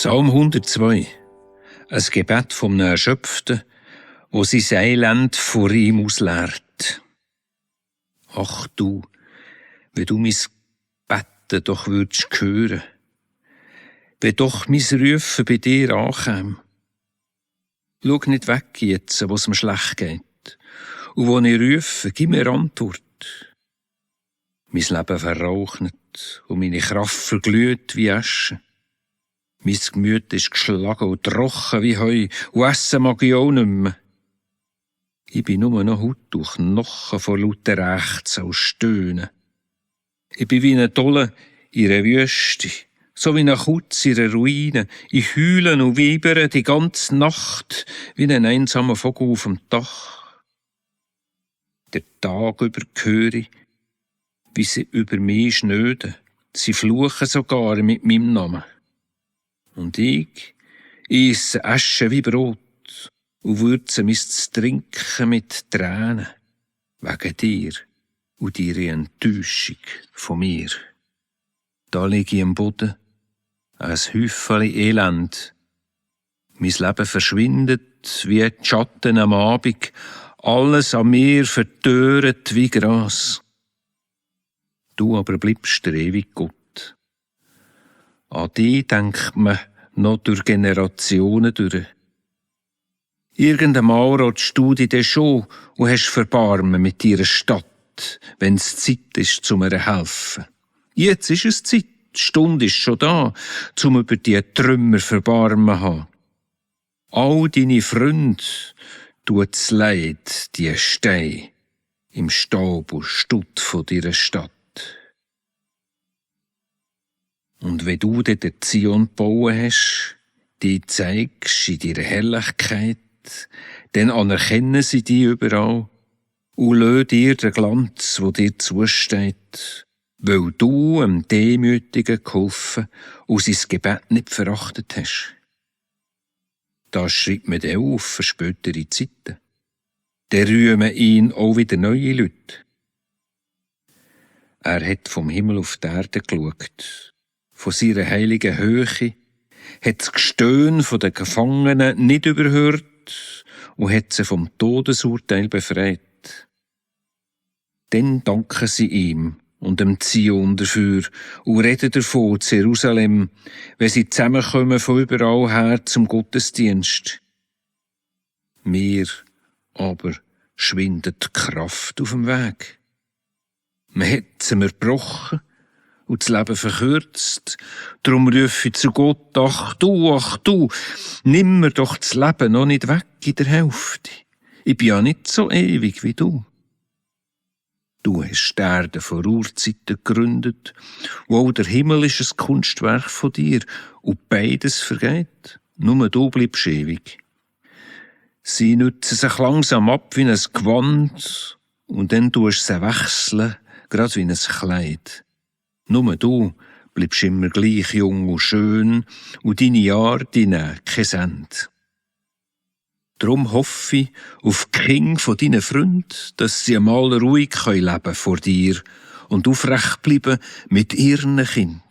Psalm 102. Ein Gebet von einem Erschöpften, wo sein Elend vor ihm ausleert. Ach du, wenn du mein Betten doch würdest hören, wenn doch mein Rufen bei dir ankäme. Schau nicht weg jetzt, wo es mir schlecht geht. Und wo ich rufe, gib mir Antwort. Mein Leben verraucht und meine Kraft verglüht wie Asche. Mein Gemüt ist geschlagen und trocken wie Heu, und essen mag ich auch nicht mehr. Ich bin nur noch Haut und Knochen vor lauter Ächzen und Stöhnen. Ich bin wie ein Tolle in einer Wüste, so wie ein Kutz in einer Ruine. Ich heule und wibere die ganze Nacht wie ein einsamer Vogel auf dem Dach. Der Tag über höre ich, wie sie über mich schnöden. Sie fluchen sogar mit meinem Namen. Und ich esse Asche wie Brot und würze mein Trinken mit Tränen, wegen dir und deiner Enttäuschung von mir. Da liege ich am Boden, ein Häufchen Elend. Mein Leben verschwindet wie die Schatten am Abend, alles an mir verdorret wie Gras. Du aber bleibst der ewige Gott. An dich denkt man noch durch Generationen durch. Irgendeinmal rutschst du dich dann schon und hast Verbarmen mit deiner Stadt, wenn es Zeit ist, zu mir helfen. Jetzt ist es Zeit, die Stunde ist schon da, zum über die Trümmer Verbarmen haben. All deine Freunde tut's leid, die Steine im Staub und Stutt von deiner Stadt. Und wenn du dir den Zion bauen hast, die zeigst in deiner Herrlichkeit, dann anerkennen sie dich überall und lassen dir den Glanz, der dir zusteht, weil du einem Demütigen geholfen und sein Gebet nicht verachtet hast. Das schreibt man dann auf für spätere Zeiten. Dann rühmen ihn auch wieder neue Leute. Er hat vom Himmel auf die Erde geschaut, von seiner heiligen Höhe, hat das Gestöhn der Gefangenen nicht überhört und hat sie vom Todesurteil befreit. Dann danken sie ihm und dem Zion dafür und reden davon zu Jerusalem, wenn sie zusammenkommen von überall her zum Gottesdienst. Mir aber schwindet die Kraft auf dem Weg. Man hat sie mir gebrochen und das Leben verkürzt. Darum rufe ich zu Gott, ach du, nimm mir doch das Leben noch nicht weg in der Hälfte. Ich bin ja nicht so ewig wie du. Du hast die Erde vor Urzeiten gegründet, und auch der Himmel ist ein Kunstwerk von dir, und beides vergeht, nur du bleibst ewig. Sie nützen sich langsam ab wie ein Gewand, und dann tust du sie wechseln, grad wie ein Kleid. Nur du bleibst immer gleich jung und schön, und deine Jahre, die nehmen kein Ende. Drum hoffe ich auf die Kinder von deinen Freunden, dass sie einmal ruhig leben vor dir und aufrecht bleiben mit ihren Kindern.